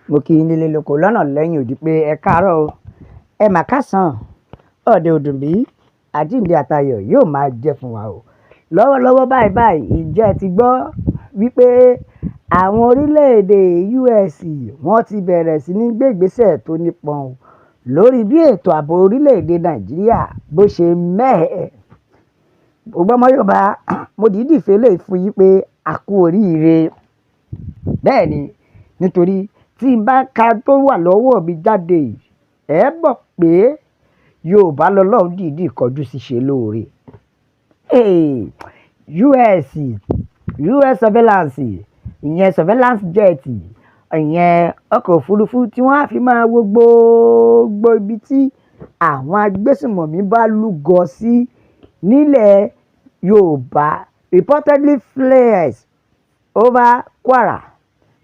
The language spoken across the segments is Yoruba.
Mo kí yín nílé lóko lọ́nà lẹ́yìn odi pé ẹ káàárọ̀ o, ẹ mà káàsán, ọ̀dẹ̀ òdùn bí, àjíǹde àtayọ̀ yóò máa jẹ́ fún wa o. Lọ́wọ́lọ́wọ́ báyìí báyìí, ìjẹ́ ẹ ti gbọ́ wípé àwọn orílẹ̀-èdè US wọ́n ti bẹ̀rẹ̀ sí ní gbé ìgbésẹ̀ tó nípọn o lórí bí ètò ààbò orílẹ̀-èdè Nàìjíríà bó ṣe mẹ́hẹ̀. Gbogbo ọmọ Yorùbá, mo dìídì fi eléyìí fún yín pé a kú oríire. Bẹ́ẹ̀ ni, nítorí tí n bá ka tó wà lọ́wọ́ mi jáde yìí, ẹ mọ̀ pé Yorùbá lọ́lọ́run dìídì kọjú sí ṣe lóore. Hey, US, US surveillance, ìyẹn surveillance jet, ìyẹn ọkọ̀ òfurufú tí wọ́n á fi máa wo gbogbo ibi tí àwọn agbésùnmọ̀mí bá lúgọ sí nílẹ̀ Yorùbá, reportedly flies over Kwara,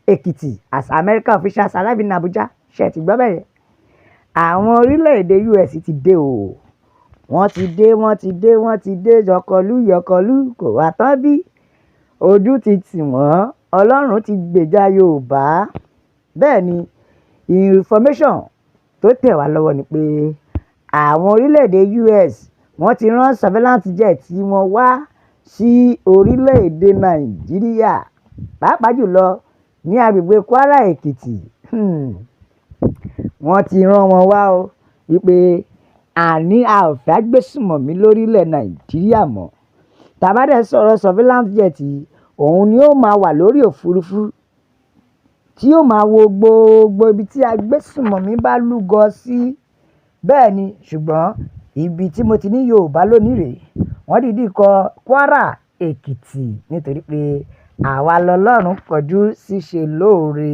Ekiti as American officials arrive in Abuja. Ṣé ẹ ti gbọ́ bẹ́ẹ̀ yẹn? Àwọn orílẹ̀-èdè US ti dé o. Wọ́n ti dé, wọ́n ti dé, wọ́n ti dé, yọkọlú yọkọlú kò wá tán bí. Ojú ti tì wọ́n, Ọlọ́run ti gbèjà Yorùbá. Bẹ́ẹ̀ ni, information tó tẹ̀ wá lọ́wọ́ ni pé àwọn orílẹ̀-èdè US wọ́n ti rán surveillance jet wọn wá sí orílẹ̀-èdè Nàìjíríà, pàápàá jùlọ ní agbègbè Kwara, Èkìtì. Wọ́n ti rán wọn wá o wípé àní a ò fẹ́ agbésùnmọ̀mí lórílẹ̀ Nàìjíríà mọ́. Tá bá dẹ̀ sọ̀rọ̀ surveillance jet yìí, òun ni ó máa wà lórí òfurufú tí yóò máa wo gbogbo ibi tí agbésùnmọ̀mí bá lúgọ sí. Bẹ́ẹ̀ ni, ṣùgbọ́n ibi tí mo ti ní Yorùbá lónìí rèé, wọ́n dìídì kọ Kwara, Èkìtì nítorí pé àwa lọ́lọ́run kọjú sí ṣe lóore.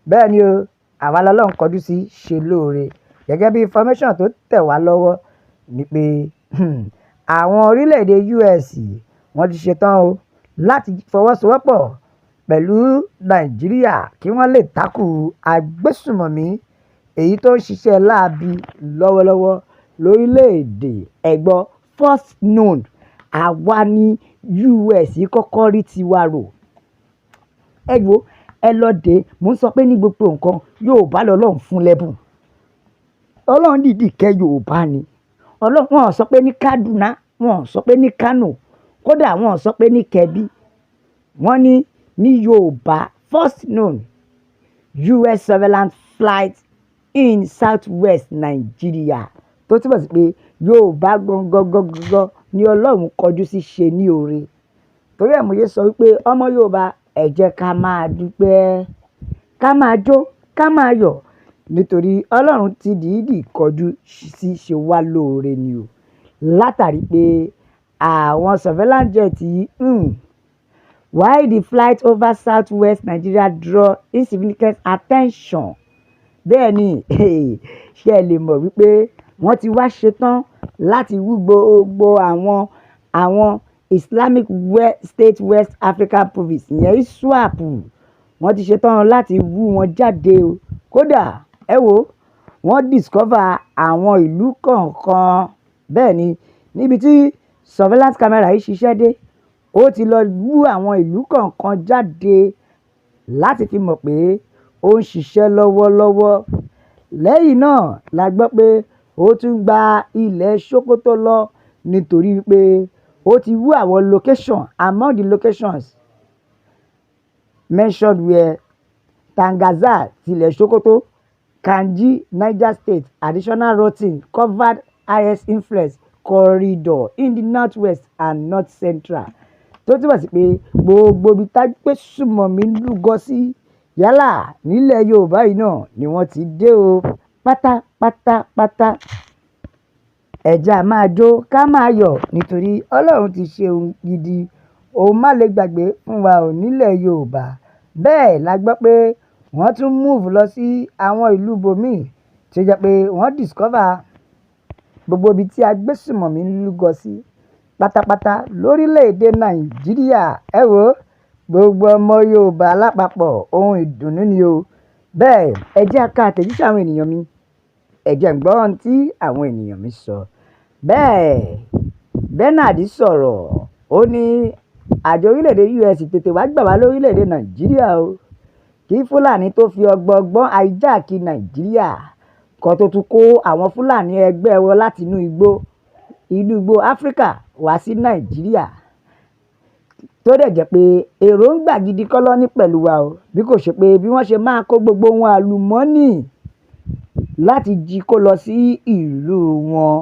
Bẹ́ẹ̀ ni o, àwa lọ́lọ́run kọjú sí ṣe lóore. Gẹ́gẹ́ bí information tó tẹ̀ wá lọ́wọ́ ni pé àwọn orílẹ̀-èdè US wọ́n ti ṣetán o láti fọwọ́sowọ́pọ̀ pẹ̀lú Nàìjíríà kí wọ́n lè takú agbésùnmọ̀mí èyí tó ń ṣiṣẹ́ láabi lọ́wọ́lọ́wọ́ lórílẹ̀-èdè. Ẹ gbọ́, first known, àwa ní US kọ́kọ́ rí tiwa rò. Ẹ wo, ẹ lọ dé, mò ń sọ pé ní gbogbo nǹkan Yorùbá lọ́lọ́run fún lẹ́bùn. Ọlọ́run dìídì kẹ́ Yorùbá ni. Ọlọ́run, wọ́n ò sọ pé ní Kaduna, wọ́n ò sọ pé ní Kano, kódà wọ́n ò sọ pé ní Kebbi. Wọ́n ní Yorùbá, first known US surveillance flight in southwest Nigeria. Tó túmọ̀ sí pé Yorùbá gangan gangan ni Ọlọ́run kọjú sí ṣe ní oore. Torí ẹ mo ṣe sọ wípé ọmọ Yorùbá, ẹ jẹ́ ká máa dúpẹ́, ká máa jó, ká máa yọ̀ nítorí Ọlọ́run ti dìídì kọjú sí ṣe wá lóore ni o. Látàrí pé àwọn surveillance jet yìí, why the flight over southwest Nigeria draw insignificant attention. Bẹ́ẹ̀ ni, ṣé ẹ lè mọ̀ wípé wọ́n ti wá ṣetán láti wú gbogbo àwọn Islamic State West African Province, ìyẹn ISWAP. Wọ́n ti ṣetán láti wú wọn jáde o. Kódà ẹ wo, wọ́n discover àwọn ìlú kọ̀ọ̀kan. Bẹ́ẹ̀ ni, níbi tí surveillance camera yìí ṣiṣẹ́ dé, ó ti lọ wú àwọn ìlú kọ̀ọ̀kan jáde láti fi mọ̀ pé ó ń ṣiṣẹ́ lọ́wọ́lọ́wọ́. Lẹ́yìn náà la gbọ́ pé ó tún gba ilẹ̀ Sokoto lọ nítorí pé ó ti wú àwọn location. Among the locations mentioned were Tangaza tilẹ̀ Sokoto, Kainji, Niger State. Additional routing covered IS influence corridor in the northwest and north central. Tó túmọ̀ sí pé gbogbo ibi tá agbésùnmọ̀mí lúgọ sí yálà nílẹ̀ Yorùbá yìí náà ni wọ́n ti dé o pátápátá pátá. Ẹ jẹ́ á máa jó, ká máa yọ̀ nítorí Ọlọ́run ti ṣe ohun gidi, ohun má le gbàgbé fún wa ò nílẹ̀ Yorùbá. Bẹ́ẹ̀ la gbọ́ pé wọ́n tún move lọ sí àwọn ìlú ibòmíì tí ó jẹ́ pé wọ́n discover gbogbo ibi tí agbésùnmọ̀mí lúgọ sí pátápátá lórílẹ̀-èdè Nàìjíríà. Ẹ wo, gbogbo ọmọ Yorùbá lápapọ̀, ohun ìdùnnú ni o. Bẹ́ẹ̀ ẹ jẹ́ ká àtẹ̀jíṣẹ́ àwọn ènìyàn mi. Ẹ jẹ́ n gbọ́ ohun tí àwọn ènìyàn mi sọ. Bẹ́ẹ̀ Bernard sọ̀rọ̀, ó ní àjọ orílẹ̀-èdè US tètè wá gbà wá lórílẹ̀-èdè Nàìjíríà o. Kí Fúlàní tó fi ọgbọ́nọgbọ́n hijack Nàìjíríà kan tó tún kó àwọn Fúlàní ẹgbẹ́ wọn láti inú igbó Áfíríkà wá sí Nàìjíríà, tó dẹ̀ jẹ́ pé èròǹgbà gidi kọ́ ló ní pẹ̀lú wa o, bí kò ṣe pé bí wọ́n ṣe máa kó gbogbo ohun àlùmọ́ọ́nì láti jí kó lọ sí ìlú wọn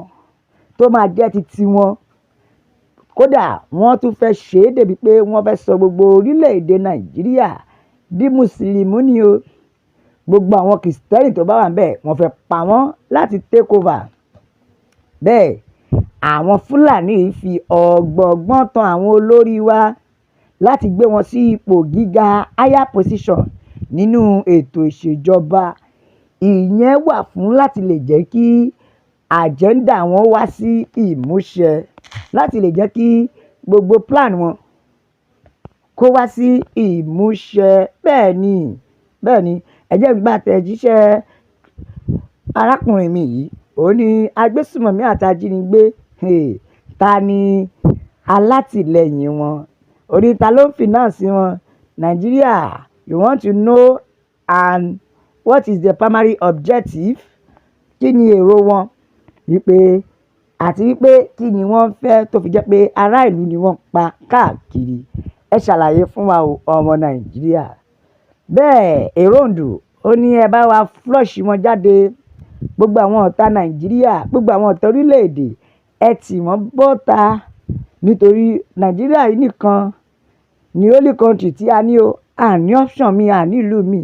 tó máa jẹ́ ti tiwọn. Kódà, wọ́n tún fẹ́ ṣe é débi pé wọ́n fẹ́ sọ gbogbo orílẹ̀-èdè Nàìjíríà di Mùsùlùmí ni o. Gbogbo àwọn Kìrìsìtẹ́nì tó bá wà níbẹ̀, wọ́n fẹ́ pa wọ́n láti take over. Bẹ́ẹ̀ àwọn Fúlàní yìí fi ọgbọ́nọgbọ́n tan àwọn olórí wa láti gbé wọn sí ipò gíga, higher position, nínú ètò ìṣèjọba. Ìyẹn wà fún láti lè jẹ́ kí agenda wọn wá sí ìmúṣẹ, láti lè jẹ́ kí gbogbo plan wọn kó wá sí ìmúṣẹ. Bẹ́ẹ̀ ni, bẹ́ẹ̀ ni. Ẹ jẹ́ n gba àtẹ̀jíṣẹ́ arákùnrin mi yìí. Ó ní agbésùnmọ̀mí àti ajínigbé, ta ni alátìlẹyìn wọn? Ó ní ta ló ń finance wọn? Nigeria, you want to know, and what is the primary objective? Kí ni èrò wọn? Wípé àti wípé kí ni wọ́n fẹ́ tó fi jẹ́ pé ará ìlú ni wọ́n pa káàkiri? Ẹ ṣàlàyé fún wa o, ọmọ Nàìjíríà. Bẹ́ẹ̀ Èròǹdù, ó ní ẹ bá wa flush wọn jáde. Gbogbo àwọn ọ̀tá Nàìjíríà, gbogbo àwọn ọ̀tá orílẹ̀-èdè, ẹ tì wọ́n bọ́ta, nítorí Nàìjíríà yìí nìkan ni only country tí a ní o. A ní option mi, a ní ìlú mi.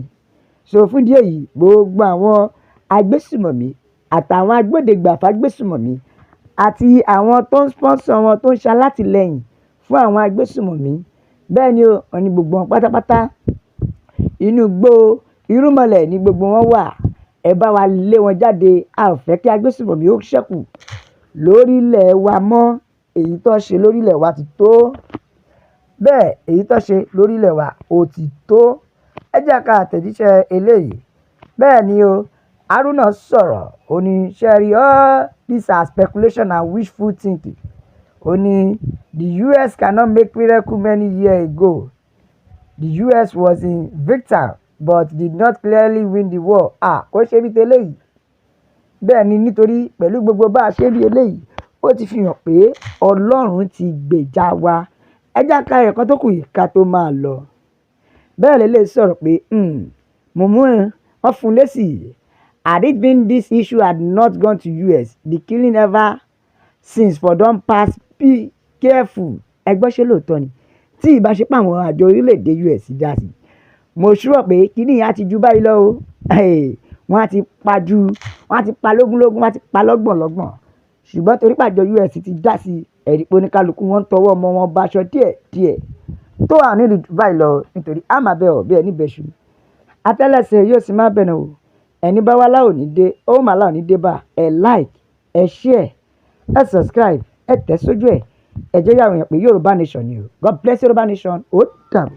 So fún ìdí èyí, gbogbo àwọn agbésùnmọ̀mí àtàwọn agbódegbà fágbésùnmọ̀mí àti àwọn tó ń sponsor wọn, tó ń ṣe alátìlẹyìn fún àwọn agbésùnmọ̀mí, bẹ́ẹ̀ ni o, wọ́n ní gbogbo wọn pátápátá, inú igbó irúnmọlẹ̀ ní gbogbo wọn wà. Ẹ bá wa lé wọn jáde. A ò fẹ́ kí agbésùnmọ̀mí ó ṣẹ́kù lórílẹ̀ wa mọ́. Èyí tó ṣe lórílẹ̀ wa ti tó bẹ́ẹ̀, èyí tó ṣe lórílẹ̀ wa ó ti tó. Ẹ jẹ́ ká àtẹ̀jíṣẹ́ eléyìí. Bẹ́ẹ̀ ni o, Haruna sọ̀rọ̀, ó ní ṣẹ́rí, all these are speculation and wishful thinking. Ó ní the US cannot make miracle. Many years ago, the US was in victor but did not clearly win the war. Ah, kò ṣe bí tẹ́lẹ̀ yìí. Bẹ́ẹ̀ ni, nítorí pẹ̀lú gbogbo bá a ṣe rí eléyìí, ó ti fi hàn pé Ọlọ́run ti gbèjà wa. Ẹ jẹ́ ká ẹ̀kọ́ tó kù yìí ká tó máa lọ. Bẹ́ẹ̀ lè sọ̀rọ̀ pé mùmú wọ́n fún un lésì. Had it been this issue had not gone to US, the killing ever since for don pass. Be careful. Ẹ gbọ́, ṣé lóòótọ́ ni? Tí ìbá ṣe pé àwọn àjọ orílẹ̀-èdè US dá sí, mo sure pé kíní yẹn á ti ju báyìí lọ o. Wọ́n á ti pa ju, wọ́n á ti pa lógúnlógún, wọ́n á ti pa lọ́gbọ̀nlọ́gbọ̀n. Ṣùgbọ́n torí pàjọ US ti dá sí, ẹ̀rí pé oníkálukú wọn ń tọwọ́ ọmọ wọn baṣọ díẹ̀ díẹ̀ tó wà nílùú báyìí lọ, nítorí a máa bẹ̀ ọ́ bí ẹni bẹ̀ṣù. Atẹ́lẹsẹ̀ yóò sì máa bẹ̀nà o. Ẹni bá wá láò ní dé, ó máa láò ní dé bá. Ẹ like, ẹ share, ẹ subscribe, ẹ tẹ̀ sójú ẹ. Ẹ jẹ́ yàrá èèyàn pé Yorùbá Nation ni o. God bless Yorùbá Nation. Ó dàbọ̀.